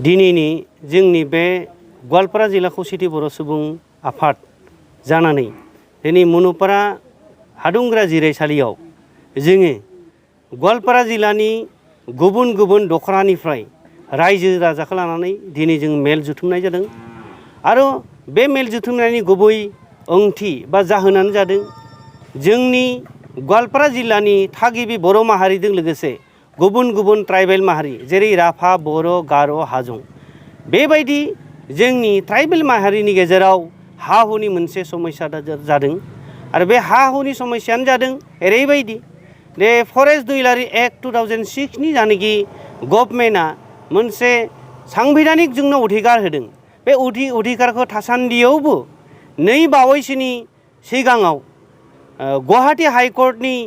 दिनैनि जोंनि बे गवालपारा जिल्ला खौसेथि बर' सुबुं आफाद जानानै दिनै मनुपारा हादुंग्रा जिरायसालियाव जोङो गवालपारा जिल्लानि गुबुन गुबुन दख'रानिफ्राय रायजो राजाखौ लानानै दिनै जों मेल जुथुमनाय जादों आरो बे मेल जुथुमनायनि गुबै ओंथि बा जाहोनानो जादों जोंनि गवालपारा जिल्लानि थागिबि बर' माहारिजों लोगोसे गुबुन गुबुन ट्राइबेल माहारि जेरै राभा बर' गार' हाजं बेबायदि जोंनि ट्राइबेल माहारिनि गेजेराव हा हुनि मोनसे समस्या जादों आरो बे हा हुनि समस्यानो जादों ओरैबायदि दे फरेस्ट दुइलारि एक्ट 2006 नि जानाखि गभर्नमेन्टआ मोनसे सांबिधानिक जोंनो अधिकार होदों बे अधिकारखौ थासान्दियावबो नै बावैसोनि सिगाङाव गुवाहाटी हाइकर्टनि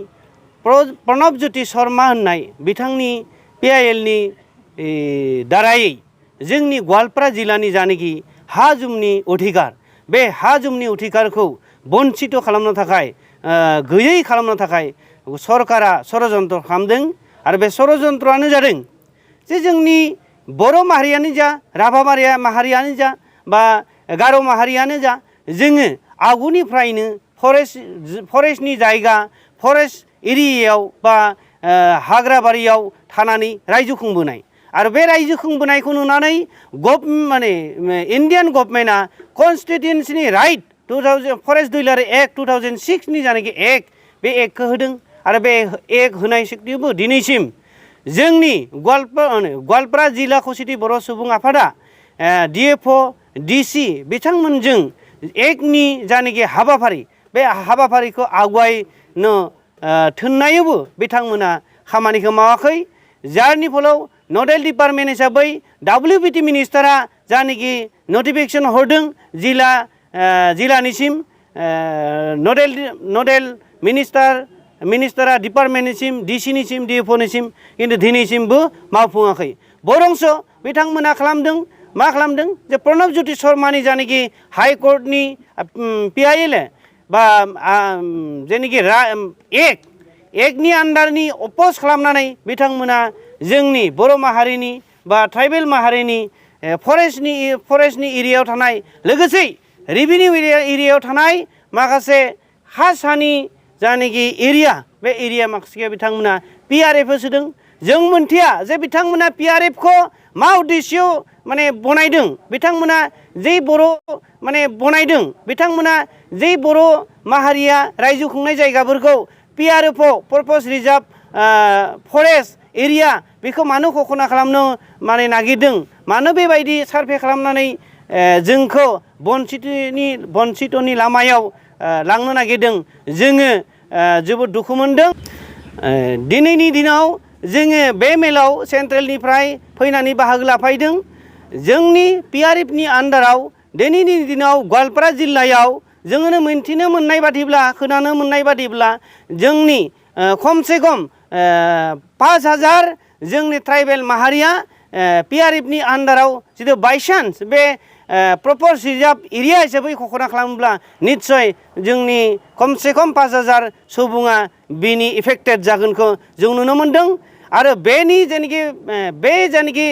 प्रणब ज्योति शर्मा होननाय बिथांनि PIL नि दारायै जोंनि गवालपारा जिल्लानि जानाखि हा जुमनि अधिकार बे हा जुमनि अधिकारखौ बन्चित खालामनो थाखाय गैयै खालामनो थाखाय सरकारा षड़यन्त्र खालामदों आरो बे षड़यन्त्रआनो जादों जे जोंनि बर' माहारियानो जा राभा माहारियानो जा बा गार' माहारियानो जा जोङो आगुनिफ्रायनो फरेस्टनि जायगा फरेस्ट एरियायाव बा हाग्राबारियाव थानानै रायजो खुंबोनाय आरो बे रायजो खुंबोनायखौ नुनानै इन्डियान गभर्नमेन्टआ कन्स्टिटिउसननि राइट फरेस्ट दुइलारि एक्ट 2006 नि जानाखि एक्ट बे एक्टखौ होदों आरो बे एक्ट होनाय सक्तिबो दिनैसिम जोंनि गवालपारा जिल्ला खौसेथि बर' सुबुं आफादा DFO DC बिथांमोनजों एक्टनि जानाखि हाबाफारि बे हाबाफारिखौ आवगायनो थिननायावबो बिथांमोना खामानिखौ मावाखै जारनि फलाव नडेल डिपार्टमेन्ट हिसाबै WBT मिनिस्टारा जानाखि नटिफिकेसन हरदों जिल्लानिसिम नडेल मिनिस्टारा डिपार्टमेन्टनिसिम DC निसिम DFO निसिम किन्तु दिनैसिमबो मावफुङाखै बरंस बिथांमोना मा खालामदों जे प्रणब ज्योति शर्मानि जानाखि हाइकर्टनि PIL बा जेनाखि एक्टनि आन्डारनि अपोज खालामनानै बिथांमोना जोंनि बर' माहारिनि बा ट्राइबेल माहारिनि फरेस्टनि एरियायाव थानाय लोगोसे रेभिनिउ एरियायाव थानाय माखासे हा सानि जानाखि एरिया बे एरिया माखासे बिथांमोना PRF होसोदों जों मोनथिया जे बिथांमोना PRF खौ मा उद्देश्य बनायदों बिथांमोना जे बर' बनायदों बिथांमोना जे बर' माहारिया रायजो खुंनाय जायगाफोरखौ PRF purpose reserve forest area बेखौ मानो घोषणा खालामनो नागिरदों मानो बेबायदि सार्भे खालामनानै जोंखौ बन्चितनि लामायाव लांनो नागिरदों जोङो जोबोद दुखु मोनदों दिनैनि दिनाव जोङो बे मेलाव सेन्ट्रेलनिफ्राय फैनानै बाहागो लाफैदों जोंनि PRF नि आन्डाराव दिनैनि दिनाव गवालपारा जिल्लायाव जोङो मिन्थिनो मोननाय बादिब्ला खोनानो मोननाय बादिब्ला जोंनि खमसे खम 5000 जोंनि ट्राइबेल माहारिया PRF नि आन्डाराव जुदि बायसान्स बे प्रपर्स रिजार्भ एरिया हिसाबै घोषणा खालामोब्ला निश्चय जोंनि खमसे खम 5000 सुबुङा बेनि इफेक्टेड जागोनखौ जों नुनो मोनदों आरो बेनि जायनाखि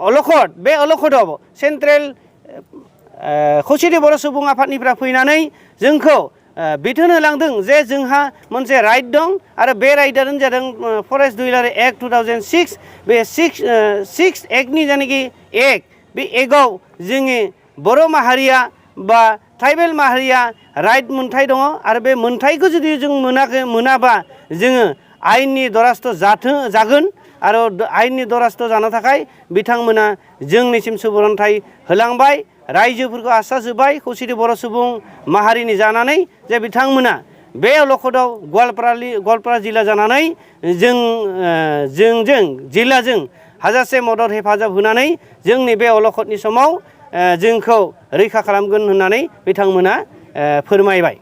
अलखद बे अलखदाव सेन्ट्रेल खौसेथि बर' सुबुं आफादनिफ्राय फैनानै जोंखौ बिथोन होलांदों जे जोंहा मोनसे राइट दं आरो बे राइटआनो जादों फरेस्ट दुइलारि एक्ट 2006 बे 6 एक्टनि जानाखि एक्ट बे एक्टआव जोङो बर' माहारिया बा ट्राइबेल माहारिया राइट मोन्थाय दङ आरो बे मोन्थायखौ जुदि जों मोनाबा जोङो आयेननि दरास्थ जागोन आरो आयेननि दरास्थ जानो थाखाय बिथांमोना जोंनिसिम सुबुरुनथाय होलांबाय रायजोफोरखौ आश्वास होबाय खौसेथि बर' सुबुं माहारिनि जानानै जे बिथांमोना बे अलखदाव गवालपारा जिल्ला जानानै जिल्लाजों हाजासे मदद हेफाजाब होनानै जोंनि बे अलखदनि समाव जोंखौ रैखा खालामगोन होननानै बिथांमोना फोरमायबाय।